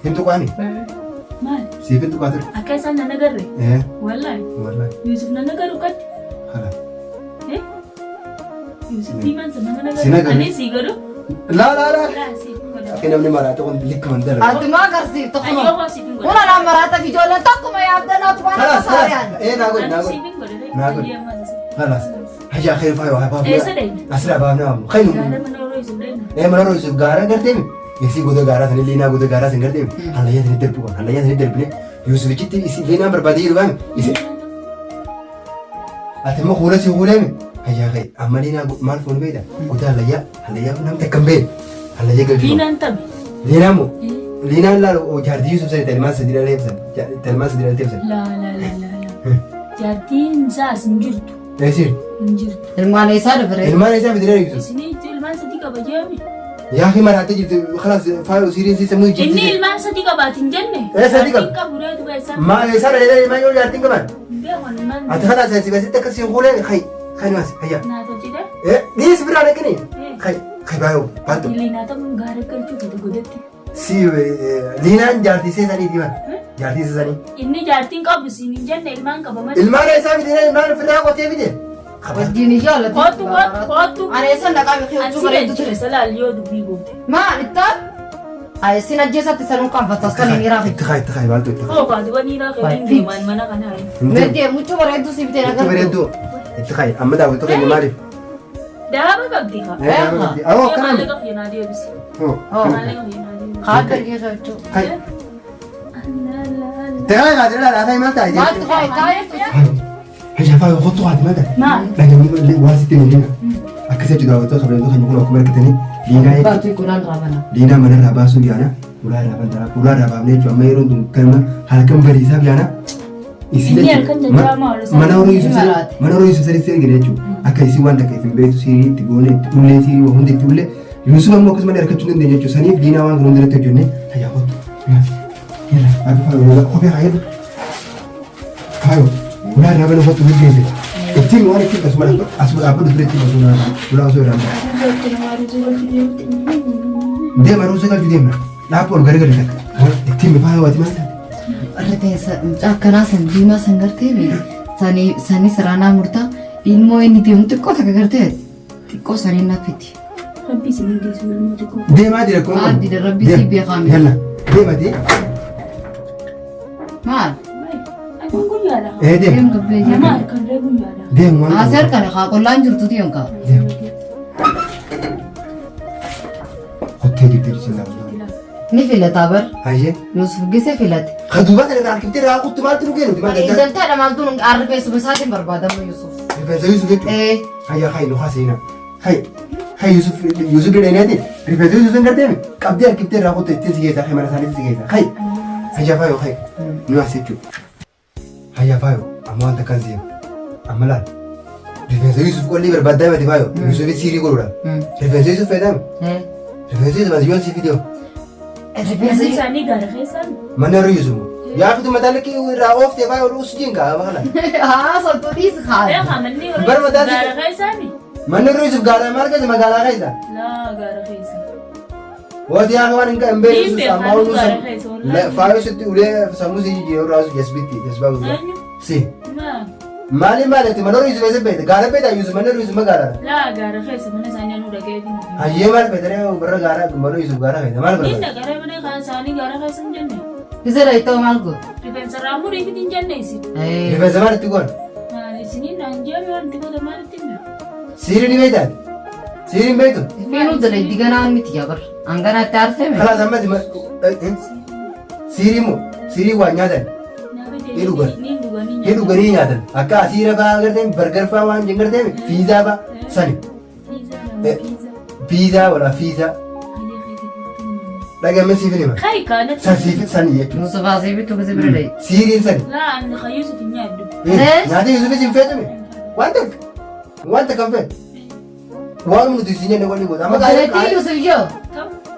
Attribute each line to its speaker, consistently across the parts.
Speaker 1: Hin tuqaani.
Speaker 2: Maal?
Speaker 1: Siif hin tuqaa ture.
Speaker 2: Akka isaan nan agarre.
Speaker 1: Ee.
Speaker 2: Wallaahi.
Speaker 1: Wallaahi.
Speaker 2: Yuusuf nan agaru qatti.
Speaker 1: Hala.
Speaker 2: Eh? Yuusuf diimaan sun nama
Speaker 1: Sin
Speaker 2: nagaru.
Speaker 1: agarre.
Speaker 2: Ani sii godhu.
Speaker 1: Laa laa laa.
Speaker 2: Laa siif hin godhu.
Speaker 1: Akka namni maraate kun likka man dalagu.
Speaker 3: Ati maa agarsiifta
Speaker 2: Ani
Speaker 3: kunoo.
Speaker 2: yoo koo siif hin godhu.
Speaker 3: Kuna naa maraata fi ijoolleen tokkuma yaabdanaa waan akka
Speaker 1: Kalaas kalaas.
Speaker 3: saariyaan.
Speaker 1: Ee naa godhi naa
Speaker 2: Ani
Speaker 1: godhi.
Speaker 2: siif hin godhu.
Speaker 1: Naa godhi.
Speaker 2: Ayyee ammas isa.
Speaker 1: Kalaas. Hajaa khayr faayo haa baafne.
Speaker 2: Eessa deemna?
Speaker 1: Asirraa baafne waamnu. Khayru.
Speaker 2: Gaara mana yeroo Yuusuf deemna.
Speaker 1: Ee mana Yusuf gaara garteemi. Isii goda gaaraa san liinaa goda gaaraa san garteemi. Hallayyaa sanii darbu qaban. Hallayyaa sanii darbine. Yusufichitti isi liinaan barbaadee jiru baami. Isi ati immoo kuula si kuuleemi. Hayyaa khayi amma liinaa maal foon beekta? Goda hallayyaa hallayyaa kun namni takka hin beekne. Hallayyaa galchuu.
Speaker 2: Diinaan tabi.
Speaker 1: Liinaa moo? Liinaan laalu jaartii Yusuf sani talmaan sadii dhalee ibsan. Talmaan sadii dhalee ibsan.
Speaker 2: Laa laa laa laa laa. Jaartiin isaas hin jirtu.
Speaker 1: Eesir.
Speaker 2: Hin jirtu.
Speaker 3: Ilmaan eessaa dabaree?
Speaker 1: Ilmaan isaa fidee Yusuf.
Speaker 2: Isinii ilmaan sadii qaba jeemi.
Speaker 1: Yaa fi maraatee jirti kalaas faayo siiriin si sammuu
Speaker 2: Inni
Speaker 1: jirti.
Speaker 2: ilmaan sadii qabaati hin jenne.
Speaker 1: Ee, sadii qaba.
Speaker 2: Jaartiin qabu reetu keessaa.
Speaker 1: Maa isaa dhalee ilmaan yoo jaartiin qaban.
Speaker 2: Hin beekan ilmaan.
Speaker 1: Ati kalaas asi basitti akka siin kuulee hay hay nuas hayya.
Speaker 2: Naa tolchite.
Speaker 1: Eh dhiis biraa dhaqini. Hay hay baay'oo baattu.
Speaker 2: Liinaa ta'uun gaara galchuu fedhe godhatti.
Speaker 1: Si liinaan jaartii see sanii diiman. Jaartii see sanii.
Speaker 2: Inni jaartiin qabu siin hin jenne ilmaan qaba malee.
Speaker 1: Ilmaan isaa fidee ilmaan ofirraa qotee fide.
Speaker 3: Wajjin ijoollee.
Speaker 2: Kootu kootu kootu.
Speaker 3: Ani eessan dhaqaa beekee
Speaker 2: Ani
Speaker 3: huccuu
Speaker 2: si
Speaker 3: bareedduu ture.
Speaker 2: leenjise laal yoo dubbii goote.
Speaker 3: Maal ittaa? Ay sin ajjeesatti sanuu qaanfattas kan hin irraa
Speaker 1: Itti kaa itti kaa baaltu itti kaa.
Speaker 2: Koo kaatu wani irraa kee deemaan mana kanaa.
Speaker 3: Meddee muchuu bareedduu si bitee
Speaker 1: Itti bareedduu. Itti kaa amma daawwattu keenya maaliif?
Speaker 2: Daaba qabdi kaa.
Speaker 1: Awoo akkanaa.
Speaker 2: Maallaqa keenyaa deebisi. Maallaqa keenyaa deebisi.
Speaker 3: Haadha keessa huccuu.
Speaker 1: Hay. Itti kaa kaa jira laa maal taa'e?
Speaker 3: Maaltu kaa itti
Speaker 1: Hayya faayo kottu haati maal taa'e?
Speaker 2: Maal?
Speaker 1: Dhageenyi waan sitti hin himina. Akkasii jechuudha daawwattoota kabajamtoota keenya kun akkuma argitanii liinaa jechuudha.
Speaker 3: Baatu kulaan raabana.
Speaker 1: Liinaa manarraa baasuuf yaana. Ulaa irraa bantaraa ulaa irraa baafnee jechuudha. Amma yeroon tun galma halkan bariisaaf yaana. Isin
Speaker 2: Inni halkan jajjabaa ol isaa.
Speaker 1: Mana horii Yusuf sanii
Speaker 3: Maraate.
Speaker 1: mana horii Yusuf sanii sirrii jechuudha. Akka isin waan takka isin beektu sirrii itti goone itti ullee sirrii waa hundi itti ullee Yusuf ammoo akkasuma harkachuu hin dandeenye jechuudha. Saniif liinaa waan kana hundirratti hojjennee hayyaa kottu. Yalla akka faayo kophee haa jedhu. Faayo ulaa irraa bana kottu gaggeesse. Ittiin waan ittiin asuma asuma dhaabbatu dura ittiin osoo ulaa osoo irraa Deema ruusa galchu deemna. Dhaabbu ol garagalee takka. Ittiin faayo waati maal taate?
Speaker 3: Rifeensa mucaa akkanaa san diimaa san gartee sanii sanii siraanaa murtaa ilmoo inni deemu xiqqoo takka gartee xiqqoo sanii nafiti.
Speaker 2: Rabbi isin hin dhiisu ilmoo xiqqoo.
Speaker 1: Deemaa jira kun.
Speaker 3: Maal dida rabbi si beekaa miti.
Speaker 1: Yalla deema dee.
Speaker 3: Maal?
Speaker 2: Ati guyyaadha.
Speaker 1: Ee deema.
Speaker 3: Deem gabbee
Speaker 2: Nama
Speaker 3: jira.
Speaker 2: harkaan ree guyyaadha.
Speaker 1: Deema waan.
Speaker 3: Haasee harkaan haa qollaan jirtu tiyoon kaa.
Speaker 1: Deema. Kottee jirti jechuun daawwatu.
Speaker 3: Ni filataa bar.
Speaker 1: Hayyee.
Speaker 3: Yusuf gise filate.
Speaker 1: Kan duuba kana irraa harkiftee irraa kuttu maaltu nu kennuti maal danda'a?
Speaker 3: Daltaadha maaltu nu rifeensuma isaatiin barbaadamu Yusuf.
Speaker 1: Rifeensa Yusuf jechuudha.
Speaker 3: Ee.
Speaker 1: Hayya hayya nu haasa'ina. Hay hay Yusuf Yusuf dhedheeneeti. Rifeensa Yusuf hin garteemi. Qabdee harkiftee irraa kuttu ittiin si geessa mana isaaniitti si geessa. Hay hayya faayo hay nu haasa'e jechuudha. Hayya faayo amma wanta kan seenu amma laal. Rifeensa Yusuf qolli barbaaddaa miti faayo. Yusuf siirii godhuudha. Rifeensa Yusuf fayyadame. Rifeensa Yusuf as yoon si fidee.
Speaker 2: Manni isaanii gaara keessaan.
Speaker 1: Mana irra Yusuf. Yaa fitu mataa liqii irraa ooftee faayo dhuu si jingaa amma kana.
Speaker 3: Haa soltuu dhiisi haa.
Speaker 2: Beekaa manni horii
Speaker 1: Bar mataa si-
Speaker 2: gaara keessaani.
Speaker 1: Manni irra Yusuf gaara maal keessa magaalaa keessa.
Speaker 2: Laa gaara keessa.
Speaker 1: Wanti yaa waan hin hin beekne
Speaker 2: Hin
Speaker 1: sun
Speaker 2: beekaa,
Speaker 1: ammaa
Speaker 2: nu gaara
Speaker 1: oluu
Speaker 2: keessa wallaahi.
Speaker 1: faayo sitti ulee sammuu si jijjiiruu irraa su jasbitti jasbaa gurgura.
Speaker 2: Eenyu?
Speaker 1: Si.
Speaker 2: Maa?
Speaker 1: Maali maali mana Yusuf eessa beekte gaara beekta Yusuf mana Yusuf magaalaadha.
Speaker 2: Laa gaara keessa mana isaanii anuu dhaga'eetiin.
Speaker 1: Hayyee maal feetanii warra gaara mana Yusuf gaara feete maal
Speaker 2: Inni
Speaker 1: barbaada?
Speaker 2: dhaqaree mana kan isaanii gaara keessa hin jenne.
Speaker 3: Gise dayitoo maal goote?
Speaker 2: Rifeensa irraa murii fiti hin jenne isin.
Speaker 1: Rifeensa maal itti goon?
Speaker 2: Maal isiniin naan jeeme wanti goota maal ittiin beeku?
Speaker 1: Siiri ni beektaa? Siiri hin beektu?
Speaker 3: Fiinuu dalaydi ganaan miti yaa bar. Hanganaa itti aarsee
Speaker 1: Kalaas amma siirii moo siirii waan nyaatan Ni dhugan. Ni dhuganii nyaatan akka asiira fa'aa agartee bargar fa'aa waan hin gartee fiizaa fa'aa sani fiizaa wala fiizaa dhagame siif hima san siif sani jechuudha
Speaker 3: Yusuf asii bitu gise bira dayi.
Speaker 1: siiriin sani nyaata Yuusufis hin feetume wanta wanta kan feetu waan nuti si jenne walii goota amma
Speaker 3: Obboleettii Yusuf yoo.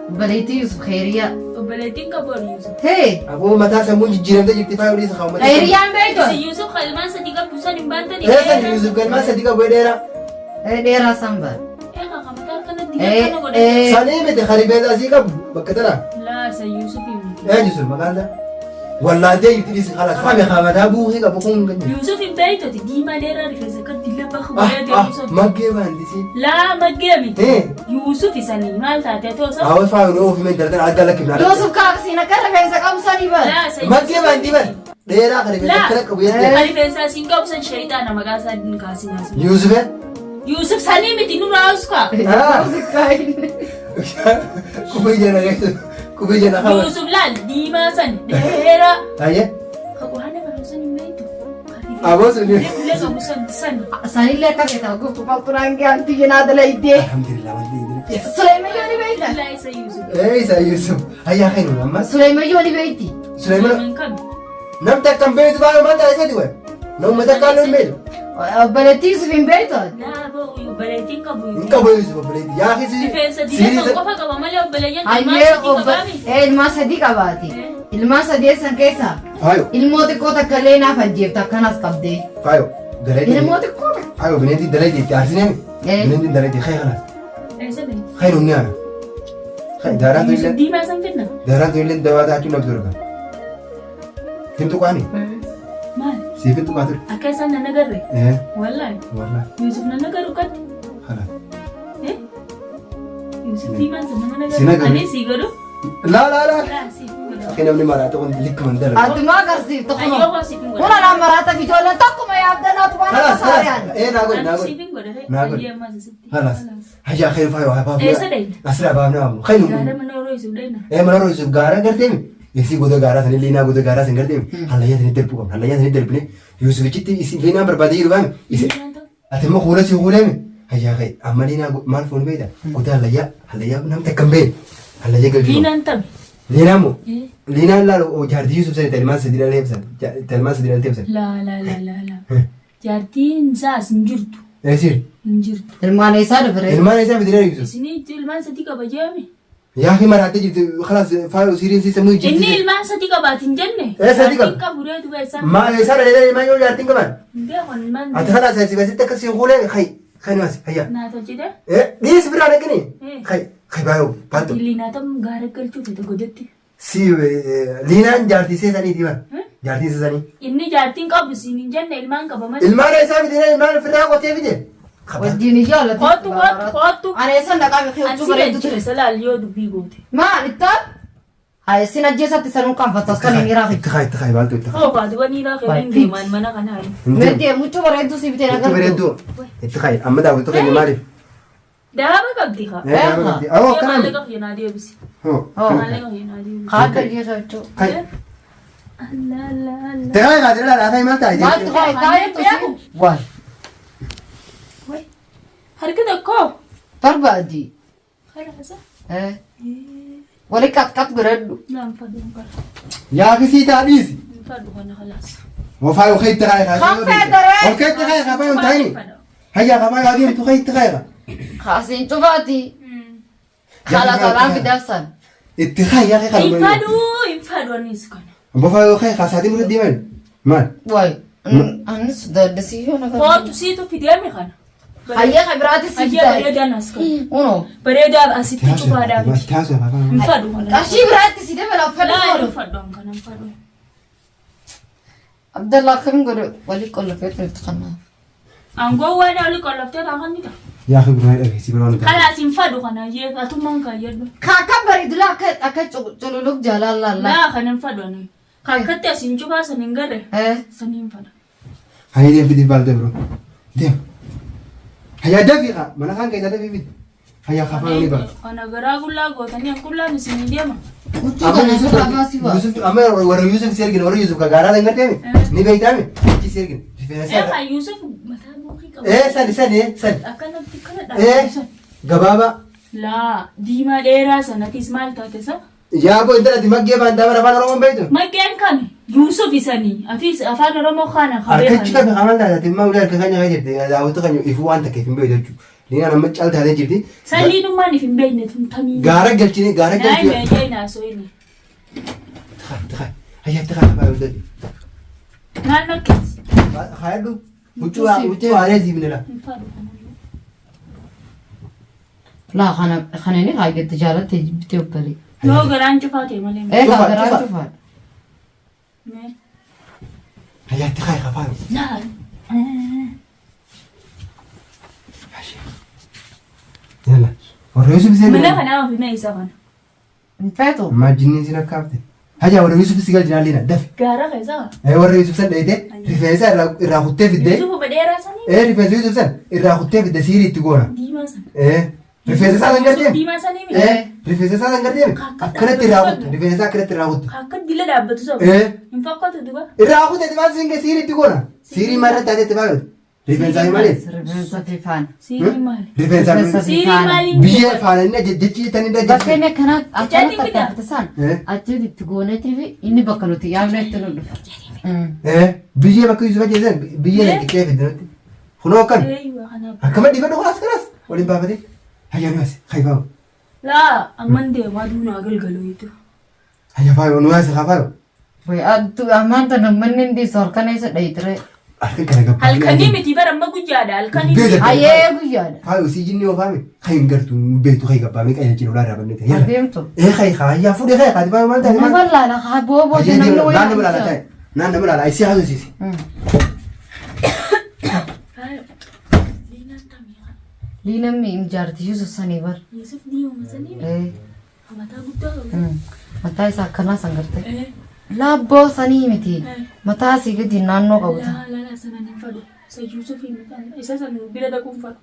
Speaker 3: Obboleettii Yusuf Kheeriyaa.
Speaker 2: Obboleettiin qabu Yusuf.
Speaker 3: Hee.
Speaker 1: Aboo mataa sammuun jijjiiramtee jirti fa'aa olii isa kaawwate.
Speaker 3: Kheeriyaan beektu.
Speaker 2: Isin Yusuf qalmaan sadii qabdu san hin baantanii.
Speaker 1: Eessa Yusuf galmaa sadii qabu dheeraa.
Speaker 3: Dheeraa san bara.
Speaker 2: Eegaa kamataa akkana Dila kana godhate.
Speaker 1: Sanii miti kan rifeensa asii qabu bakka tana.
Speaker 2: Laa isa Yuusuf miti.
Speaker 1: Eenyu sun maqaan isaa? Wallaaltee jirti dhiisi kalas. Kami kamataa buukii qabu kun kan jiru.
Speaker 2: Yuusuf hin beeytoti diimaa dheeraa rifeensa akka dila bakka
Speaker 1: Ah
Speaker 2: godhate
Speaker 1: ah
Speaker 2: Yuusuf.
Speaker 1: maggee baandisii.
Speaker 2: Laa maggee miti.
Speaker 1: Eh.
Speaker 2: Yuusuf isanii maal taate atoo isa?
Speaker 1: Hawa faayu nuu ofii mental tan adda lakkifna.
Speaker 3: Yuusuf kaabsiin akka rifeensa qabu sanii bara.
Speaker 2: Laa isa
Speaker 1: Maggee baandii bar dheeraa kan rifeensa
Speaker 2: Laa.
Speaker 1: akkana qabu jettee.
Speaker 2: Kan rifeensa asiin qabu san shayxaana maqaa isaa hin kaasin asii.
Speaker 1: Yuusuf
Speaker 2: Yuusuf sanii miti nurraa uskaa.
Speaker 1: Ah.
Speaker 3: Yuusuf kaayin.
Speaker 1: Qubee jala keessa qubee jala qaba.
Speaker 2: Yuusuf laal diimaa san dheeraa.
Speaker 1: Ayyee.
Speaker 2: Ka quraana qabu san hin beektu.
Speaker 1: Aboo sun.
Speaker 2: Ulee qabu san san.
Speaker 3: Sanillee akka feetaa guftu qalxuraan gaanti jenaa dalaydee.
Speaker 1: Alhamdulillah wanti inni. Yes.
Speaker 3: Suleymayyoo ni beekta.
Speaker 2: Laa isa Yuusuf.
Speaker 1: Eh isa Yusuf. Ayyaa kenu amma.
Speaker 3: Suleymayyoo ni beekti.
Speaker 1: Sulaiman
Speaker 2: Kam?
Speaker 1: namni akkam beektu baay'ee maal ta'a isatti wayi. Namni takka illee hin beektu.
Speaker 3: Obboleettii Yusuf hin beektu.
Speaker 2: Laa ba'u obboleettiin qabu.
Speaker 1: Hin qabu Yusuf obboleetti. Yaa kisi.
Speaker 2: Rifeensa diimaa san qofa qaba malee obboleeyyan ilmaan
Speaker 3: Hayyee
Speaker 2: sadii qabaami.
Speaker 3: ilmaan sadii qabaate. Ilmaan sadii san keessaa
Speaker 1: Faayo.
Speaker 3: ilmoo xiqqoo takka illee naaf ajjeefta akkanas qabdee.
Speaker 1: Faayo. Dalaydi.
Speaker 3: Ilmoo xiqqoo takka.
Speaker 1: Faayo bineensi dalaydi itti aarsineen. Bineensi dalaydi kee kanas.
Speaker 2: Eessa ba'e?
Speaker 1: Kee numni haala. Kee daaraan
Speaker 2: Yusuf
Speaker 1: tuyillee.
Speaker 2: diimaa san fidna.
Speaker 1: Daaraan tuyillee dawaa taachuu namtu erga. Hin tuqaani.
Speaker 2: Maal?
Speaker 1: Siif hin tuqaa ture.
Speaker 2: Akka isaan nan agarre.
Speaker 1: Eh.
Speaker 2: Wallaahi.
Speaker 1: Wallaahi.
Speaker 2: Yusuf nan agaru katti.
Speaker 1: Khalas.
Speaker 2: Eh? Yusuf diimaan san nama
Speaker 1: Sin
Speaker 2: nagaru.
Speaker 1: agarre.
Speaker 2: Ani sii godhu.
Speaker 1: Laa laa laa.
Speaker 2: Laa siif hin godhu.
Speaker 1: Akki namni maraate kun likkuma hin dalagu.
Speaker 3: Atumaa agarsiiftu
Speaker 2: Ayyoo
Speaker 3: kunoo.
Speaker 2: koo siif hin godhu.
Speaker 3: Kuna naan maraata fi ijoolleen tokkuma yaabdannaatu waan akka
Speaker 1: Khalas khalas.
Speaker 3: saariyaan.
Speaker 1: Eh naa godhi naa
Speaker 2: Ani
Speaker 1: godhi.
Speaker 2: siif hin godhu.
Speaker 1: Naa godhi.
Speaker 2: Ayyee ammas asitti.
Speaker 1: Khalas. Hayyaa khayr faayo haa baafnu.
Speaker 2: Eessa dhayna?
Speaker 1: Asirraa baafnu haamnu. Khayr
Speaker 2: Gaara mana yeroo Yusuf dhayna.
Speaker 1: Eh mana Yusuf gaara garteemi. Isii goda gaaraa sanii liinaa goda gaaraa san garteemi. Hallayyaa sanii darbuu qabna. Hallayyaa sanii darbine Yusufichitti isi liinaan barbaadee jiru baami. Isi
Speaker 2: Liinaan ta'u.
Speaker 1: ati immoo kuula si kuuleemi. Hayyaa khayr amma liinaa maal foon beekta? Goda hallayyaa hallayyaa namni takka hin beekne. Hallayyaa galchuu.
Speaker 2: Liinaan tabi.
Speaker 1: Liinaa moo?
Speaker 2: Eh.
Speaker 1: Liinaan laalu jaartii Yusuf sanii talmaan sadii dhalee ibsan. Talmaan sadii dhalee ibsan.
Speaker 2: Laa laa laa laa laa. Jaartiin isaas hin jirtu.
Speaker 1: Eesir.
Speaker 2: Hin jirtu.
Speaker 3: Ilmaan eessaa dhufre?
Speaker 1: Ilmaan isaa fidee Yusuf.
Speaker 2: Isinii ilmaan sadii qaba jeeme.
Speaker 1: Yaa fi maraattee jirti kalaas faayu siiriin si sammuu
Speaker 2: Inni
Speaker 1: jirti.
Speaker 2: ilmaan sadii qabaati hin jenne.
Speaker 1: Eh, sadii qaba.
Speaker 2: Jaartiin qabu ree duba isaa.
Speaker 1: Maa isaa dhalee ilmaan yoo jaartiin qaban.
Speaker 2: Hin beekan ilmaan.
Speaker 1: Ati kalaas asii basitti akka siin kuulee hay hay nuwaas hayyaa.
Speaker 2: Naa tolchite.
Speaker 1: Eh dhiis biraa dhaqini.
Speaker 2: Eh.
Speaker 1: Hay hay baay'oo baattu.
Speaker 2: Liinaa tam gaara galchuu fete godhetti.
Speaker 1: Si liinaan jaartii seesanii diiman. Jaartii seesanii.
Speaker 2: Inni jaartiin qabu siin hin jenne ilmaan qaba malee.
Speaker 1: Ilmaan isaa fidee ilmaan ofirraa qotee fide.
Speaker 3: Wajjin ijoollee.
Speaker 2: Kootu kootu kootu.
Speaker 3: Ani eessan dhaqaa fi
Speaker 2: Ani
Speaker 3: huccuu
Speaker 2: si
Speaker 3: bareedu
Speaker 2: galchite
Speaker 3: ture.
Speaker 2: salaal yoo dubbii goote.
Speaker 3: Maal ittaan? Haa sin ajjeesatti sanuu qaanfattu as kan hin irraa
Speaker 1: Itti kaa itti kaa baaltu itti kaa.
Speaker 2: Hoo baatu wani irraa kenneen deemaan mana kanaa.
Speaker 3: Meetii mucuu bareedduu si bitee
Speaker 1: Itti
Speaker 3: agartu.
Speaker 1: bareedduu. Itti kaa amma daawwattu keenya maaliif?
Speaker 2: Daaba qabdi haa.
Speaker 1: Eh, daaba qabdi. Awoo akkana miti.
Speaker 2: Maallaqa keenyaa deebisi.
Speaker 1: Hoo.
Speaker 3: Hoo.
Speaker 2: Maallaqa keenyaa deebisi.
Speaker 3: Haadha jecha jechuudha.
Speaker 1: Kai.
Speaker 2: Allah Allah Allah.
Speaker 1: Itti kaa kaatee laalaa kai maal taa'e?
Speaker 3: Maaltu kaa taa'eetu si? Waan
Speaker 2: Wai. Harki tokko.
Speaker 3: barbaadi.
Speaker 2: Kalaasa.
Speaker 3: Eh. Wali qaxqax godhadhu.
Speaker 2: Naan fadhu hin qaba.
Speaker 1: Yaa kisii taa dhiisi.
Speaker 2: Hin fadhu kana kalaasa.
Speaker 1: Wafaa yoo kai itti kaa kaatee.
Speaker 3: Kan federe.
Speaker 1: Ol kai itti kaa kafaa yoo taa'ini. Hayyaa kafaa yoo adeemtu kai itti kaa.
Speaker 3: Kaasiin cufaati. Kala salaan fidaafsan.
Speaker 1: Itti kaa yaa kai
Speaker 2: Hin
Speaker 1: kalma.
Speaker 2: fadhu hin fadhu anis kana.
Speaker 1: Wafaa yoo kai kaasaatiin irra deeman. Maal?
Speaker 3: Waay. Anis daddasiyyoo na
Speaker 2: Kootu siitu fideemi kana.
Speaker 3: Hayyee kan biraati si
Speaker 2: Hayyee
Speaker 3: bitaa.
Speaker 2: bareedaan as kana.
Speaker 3: Unoo.
Speaker 2: Bareedaa asitti cufaadhaa miti.
Speaker 1: Taasisa kafaa.
Speaker 2: Hin fadhu kana.
Speaker 3: Qarshii biraatti si dabala uffata
Speaker 2: Laa hin
Speaker 3: oolu.
Speaker 2: fadhu an kana hin fadhu.
Speaker 3: Abdallah akkamiin godhe walii qollofeetu itti kannaaf.
Speaker 2: Aangoo waan olii qolloftee taa kan nita.
Speaker 1: Yaa kai gurraa dhageessi biroo ni ta'a.
Speaker 2: Kalaas hin fadhu kana jee atummaan kan jedhu.
Speaker 3: Ka akka bareedu laa akka akka cululuq jaalala laa.
Speaker 2: Laa kana hin fadhu ani. Harkatti asiin cufaa san hin garre.
Speaker 3: Eh.
Speaker 2: San hin fadhu.
Speaker 1: Hayya deem fidi baaltee biroo. Deem. Hayya dafii kaa mana kaan keessaa dafii fidi. Hayya kafaa ni ba'a.
Speaker 2: Kana garaa qullaa gootanii an qullaan isin deema.
Speaker 3: Huccuu
Speaker 1: Amma
Speaker 3: kana
Speaker 1: Yusuf
Speaker 3: afaa si waa.
Speaker 1: Yusuf amma warra Yusuf si ergine warra Yusuf ka gaaraa hin garteemi ni beeytaami achi si ergine rifeensa
Speaker 2: Ee
Speaker 1: isaa
Speaker 2: kan Yusuf mataa buukii qaba.
Speaker 1: ee sani sani ee sani
Speaker 2: Akkanatti kana
Speaker 1: ee
Speaker 2: dhaabsisan.
Speaker 1: gabaabaa
Speaker 2: Laa diimaa dheeraa sanatis maal taate sa?
Speaker 1: yaa boo intala ati maggee baan dabar afaan Oromoon beeytu
Speaker 2: Maggeen kami Yusuf isanii atis afaan Oromoo kana
Speaker 1: harkachi
Speaker 2: qabee
Speaker 1: qabe kamal taate ati immoo ulee harka keenya kee jirti daawwatu kan ifuu waan takka hin beeytu jechuudha liinaan amma cal taatee jirti
Speaker 2: Salliinummaan if hin beekne tun tamii.
Speaker 1: gaara galchine gaara
Speaker 2: Naay
Speaker 1: galchine
Speaker 2: meejjee naasoo inni.
Speaker 1: tikaa tikaa hayya tikaa kafaa yoo ta'e
Speaker 2: Naannoo keessa.
Speaker 1: hayadhu huccuu huccuu haaree siifne la
Speaker 2: Hin fadhu kana.
Speaker 3: Laa kana kana inni kaayyatti jaalatte jibbitee obbalee.
Speaker 2: Yoo garaan cufaa ta'e malee.
Speaker 3: Ee
Speaker 1: Cufaa,
Speaker 3: garaa
Speaker 1: cufaa.
Speaker 3: cufaadha.
Speaker 2: Mee.
Speaker 1: Hayyaatti kaayi kafaayo.
Speaker 2: Laa.
Speaker 1: Yalla. Warra Yusuf seen.
Speaker 2: Mana kanaa ofii mee isa kana.
Speaker 3: Hin feetu.
Speaker 1: Ammaa jinniin sin akkaafte. Hajaa warra Yusuf si galchinaa liina dafi.
Speaker 2: Gaara keessaa.
Speaker 1: Eh warra Yusuf san dheeyte rifeensa irraa kuttee fiddee.
Speaker 2: Yusuf dheeraa sanii.
Speaker 1: Eh rifeensa Yusuf san irraa kuttee fidde siirii itti goona.
Speaker 2: Diimaa sana.
Speaker 1: Eh rifeensa isaa san gartee.
Speaker 2: Diimaa sanii miti.
Speaker 1: Eh rifeensa isaa san gartee akkanatti irraa kutte rifeensa isaa akkanatti irraa kutte.
Speaker 2: Akka dila dhaabbatu sana.
Speaker 1: Eh
Speaker 2: Hin fakkaatu duba.
Speaker 1: irraa kutte itti baasuu siin siirii itti goona. Siirii maal irratti taatee itti baay'atu. Rifeensa malee.
Speaker 3: Rifeensa fi faana.
Speaker 2: Siirii maali?
Speaker 1: Rifeensa
Speaker 3: Rifeensa fi
Speaker 2: Siirii
Speaker 3: faana.
Speaker 2: maali?
Speaker 1: Biyyee faana inni jechi tan inni
Speaker 3: Bakka inni akkana akkana
Speaker 2: Ijaatiin fidaa?
Speaker 3: tattaaffate san
Speaker 1: Eh?
Speaker 3: achitti itti gooneetii fi inni bakka nuti yaamne itti nu dhufa.
Speaker 1: Eh biyyee bakka Yusuf ajjeesan biyyee nan xiqqee fidde nutti. Kunoo akkan
Speaker 2: Eeyyuu kanaaf.
Speaker 1: akkama dhiifadhu kalaas kalaas waliin baafatee. Hayyaa nu as hayfaamu.
Speaker 2: Laa amman deemaa duunaa galgaluu itu.
Speaker 1: Hayyaa faayo nu as hafaayo.
Speaker 3: Ammaan tana manni hin dhiisu halkan eessa dhayitire.
Speaker 1: Halkan kana gabbaa.
Speaker 2: Halkanii miti bara amma guyyaadha halkanii.
Speaker 1: Beela.
Speaker 3: Ayyee guyyaadha.
Speaker 1: Faayo si jinni ofaame hay hin gartu hin beektu hay gabbaame qayyee jiru laa dhaabannee ta'e. Yalla.
Speaker 3: Adeemtu.
Speaker 1: Eh hay hayyaa fuudhee hay haati faayo maal taate maal.
Speaker 3: Nama laala haa booboo
Speaker 1: Hayyee
Speaker 3: namni
Speaker 1: deema
Speaker 3: wayii.
Speaker 1: naan nama laala ta'e naan nama laala isii haasofsiisi.
Speaker 2: Liinaan tamii.
Speaker 3: Liinaan jaarti Yusuf sanii bar.
Speaker 2: Yusuf diimaa sanii.
Speaker 3: Eh.
Speaker 2: Mataa guddaa qabu.
Speaker 3: Mataa isaa akkanaa san gartee.
Speaker 2: Eh.
Speaker 3: Laabboo sanii miti.
Speaker 2: Eh.
Speaker 3: Mataa asii gadi naannoo qabu ta'a.
Speaker 2: Laa laa sanan hin fadhu. Isa Yusuf hin isa san bira dhaquun fadhu.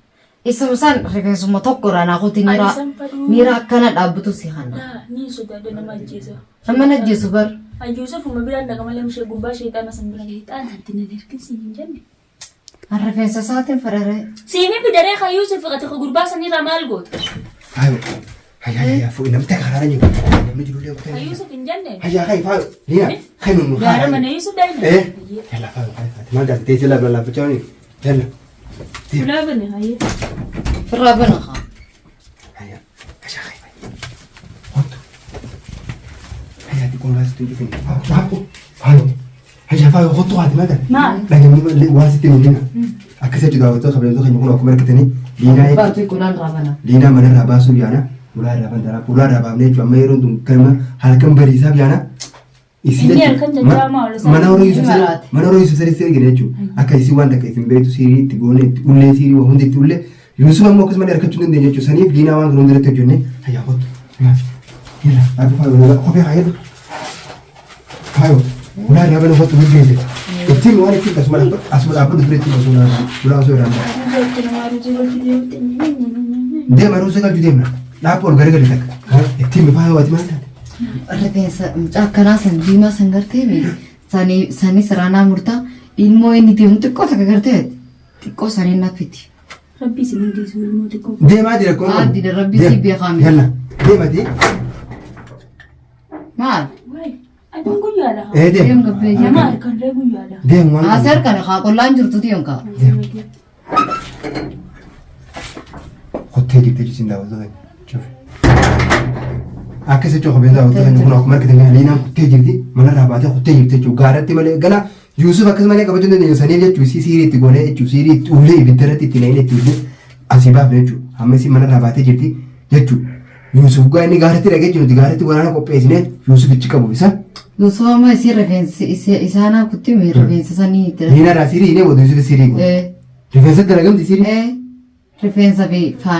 Speaker 3: Isuma san rifeensuma tokko irraa naa kuti
Speaker 2: Ani
Speaker 3: miira
Speaker 2: san fadhu.
Speaker 3: miira akkana dhaabbatu si kana.
Speaker 2: Laa ni sodaadha nama ajjeesa.
Speaker 3: Nama na ajjeesu bar.
Speaker 2: An Yusuf uma biraan dhaqa malee mushee gubbaa sheexaana san bira gahee xaan itti na ergin siin hin jenne.
Speaker 3: An rifeensa isaatiin fedharee.
Speaker 2: Siini fidaree kan Yusuf qate ka gurbaa sanirraa maal goota?
Speaker 1: Faayo hayyaa hayyaa fuudhee namni takka karaarra jiru namni jirullee
Speaker 2: Kan
Speaker 1: kutaa.
Speaker 2: Yusuf hin jenne.
Speaker 1: Hayyaa hay faayo liina hay nu nu
Speaker 2: Gaara mana Yusuf daa'ima.
Speaker 1: Eh yalla faayo hay faati maal taate teessee lafa laaffachaa wani yalla.
Speaker 2: Ulaa bane hayyee.
Speaker 3: Firraa bana haa.
Speaker 1: Hayyaa hayyaa hay faayo. Wantu hayyaa xiqqoon waasitti hin dhufin. Faayo hayyaa faayo kottu haati maal taate.
Speaker 2: Maal?
Speaker 1: Dhageenyi waan sitti hin himina. Akkasii jechuudha daawwattoota kabajamtoota keenya kun akkuma argitanii liinaa jechuudha.
Speaker 3: Baatu kulaan irraa bana.
Speaker 1: Liinaa manarraa baasuuf yaana ulaa irraa bantaraa ulaa irraa baafnee jechuudha amma yeroon tun ganama halkan bariisaaf yaana. Isii
Speaker 2: Inni
Speaker 1: jechuudha.
Speaker 2: halkan jajjaamaa ol isaa.
Speaker 1: Mana warra Yusuf
Speaker 3: Ni
Speaker 1: sanii
Speaker 3: maraate.
Speaker 1: mana warra Yusuf sanii ergine jechuudha. Akka isii waan takka isin beektu siirii itti goone itti ullee siirii waa hundi itti ullee Yusuf ammoo akkasumallee argachuu hin dandeenye jechuudha. Saniif liinaa waan kana hundarratti hojjenne hayyaa kottu. Yalla aduu faayo kophee haa jedhu. Faayo ulaa irraa bana kottu hojjete. Ittiin waan ittiin asuma dhaabbatu asuma dhaabbatu ture ittiin osoo ulaa osoo irraa Deema ruusa galchu deemna. Dhaabbu ol garagalee takka. Ittiin faayo waati maal taate?
Speaker 3: Rifeensa mucaa akkanaa san diimaa san gartee sanii sanii siraanaa murtaa ilmoo inni deemu xiqqoo takka gartee xiqqoo sanii nafiti.
Speaker 2: Rabbi isin hundeessu ilmoo xiqqoo.
Speaker 1: Deemaa jira kun.
Speaker 3: Addi rabbi si beekaa miti.
Speaker 1: Yalla deemati.
Speaker 3: Maal?
Speaker 2: Waay aduun guyyaadha.
Speaker 1: Ee deem.
Speaker 3: Deem gabbee
Speaker 2: Nama
Speaker 3: jira.
Speaker 2: halkan ree guyyaadha.
Speaker 1: Deem waan.
Speaker 3: Asii harkaan haa qollaan jirtu tiyoon kaa.
Speaker 1: Kottee dibdee jisin daawwattoota keenya. Akkas jechuun kophee daawwattoota keenya kun akkuma argitan kana liinaan kuttee jirti manarraa baatee kuttee jirti jechuudha. Gaaratti malee gana Yuusuf akkas malee qabachuu hin dandeenye saniif jechuudha isii siirii itti goonee jechuudha siirii itti ullee ibidda irratti itti naqnee itti ullee asii baafne jechuudha. Amma isiin manarraa baatee jirti jechuudha. Yuusuf gaa inni gaaratti dhaqee jiru gaaratti waraana qopheessinee Yuusuf ichi qabu isa
Speaker 3: Yusuf amma isii rifeensi isaanaa kutti rifeensa sanii itti.
Speaker 1: liinarraa siirii hinee booda Yuusuf siirii godhe.
Speaker 3: Eh
Speaker 1: Rifeensa dalagamti siirii.
Speaker 3: eh rifeensa fi faana.